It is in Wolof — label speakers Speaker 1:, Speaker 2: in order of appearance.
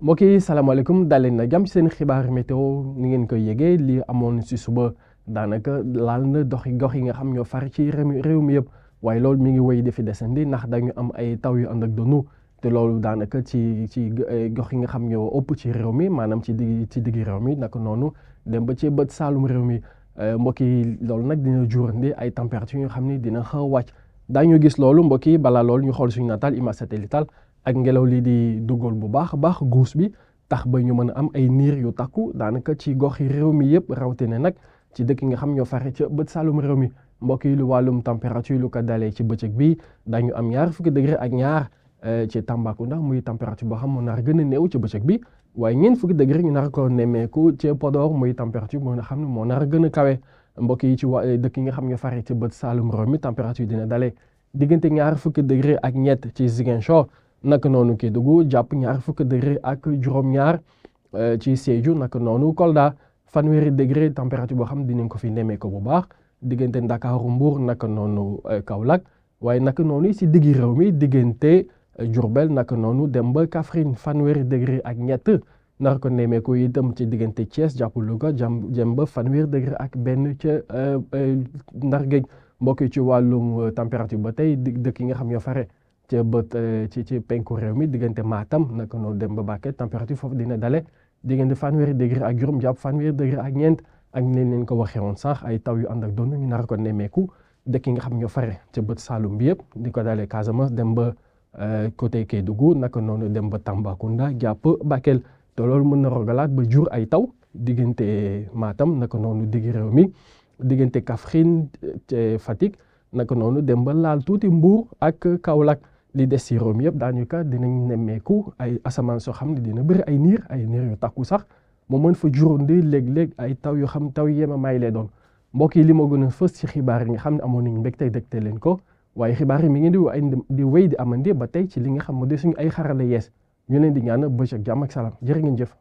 Speaker 1: mbokk yi salaamaaleykum daal leen na jàmm ci seen xibaar météo ni ngeen koy yëgee li amoon ci suba daanaka laal na gox yi nga xam ñoo far ci réew mi yëpp waaye loolu mi ngi wéy di fi desandi ndax dañu am ay taw yu ànd ak donu te loolu daanaka ci gox yi nga xam ñoo ëpp ci réew mi maanaam ci diggi réew mi naka noonu dem ba ci bët saalum réew mi mbokk yi loolu nag dina jurandi ay température yoo xam ni dina xaw a wàcc daañu gis loolu mbokk yi balaa loolu ñu xool suñu nataal image satellitale ak ngelaw li di dugal bu baax a baax guus bi tax ba ñu mën a am ay niir yu takku daanaka ci gox yi réew mi yëpp rawatina nag ci dëkk yi nga xam ñoo fare ca bët saalum réew mi mbokk yi lu wàllum température lu ko dalee ci bëccëg bi dañu am ñaar fukki degré ak ñaar ci Tambacounda muy température boo xam moo nar gën a néew ci bëccëg bi waaye ñeent fukki degré ñu nar ko nemmeeku ci Podor muy température moo nga xam ne moo nar gën a kawe mbokk yi ci dëkk yi nga xam ñoo fare ci bët saalum réew mi température dina dalee diggante ñaar fukki degré ak ñett ci Ziguinchor naka noonu Kédougou jàpp ñaar fukki degré ak juróom-ñaar ci Sédhiou naka noonu Kolda fanweeri degré température boo xam dinañ ko fi nemee ko bu baax diggante Ndakaaru Mbuur naka noonu Kaolack waaye naka noonu si diggi réew mi diggante Diourbel naka noonu dem ba Kaffrine fanweeri degré ak ñett nar ko nemee ko itam ci diggante Thiès jàpp Louga jëm ba fanweeri degré ak benn ca Ndar Géej mbokk yi ci wàllum température ba tey dëkk yi nga xam ñoo fare ci bët ci penku réew mi diggante Matam naka noonu dem ba Bakel température foofu dina dale diggante fanweeri degré ak juróom jàpp fanweeri degré ak ñeent ak ne leen ko waxee woon sax ay taw yu ànd ak doon ñu nar ko nemmeeku dëkk yi nga xam ñoo fare ci bët Saalum bi yëpp di ko dalee Casamance dem ba côté Kédougou naka noonu dem ba Tambacounda jàpp Bakel te loolu mën na rogalaat ba jur ay taw diggante Matam naka noonu digg réew mi diggante Kaffrine Fatick naka noonu dem ba laal tuuti Mbour ak Kaolack li des ci réew mi yëpp daañu ka dinañ nemmeeku ay asamaan soo xam ne dina bëri ay niir yu takku sax moo mën fa juróondi léeg-léeg ay taw yoo xam taw yema may lay doon mbokk yi li ma gën a fës ci xibaar yi nga xam ne amoon nañu mbégte dégte leen ko waaye xibaar yi mi ngi di wéy di amandi ba tey ci li nga xam ne de suñu ay xarala yees ñu leen di ñaan bëccëg jàmm ak salaam jërë ngeen jëf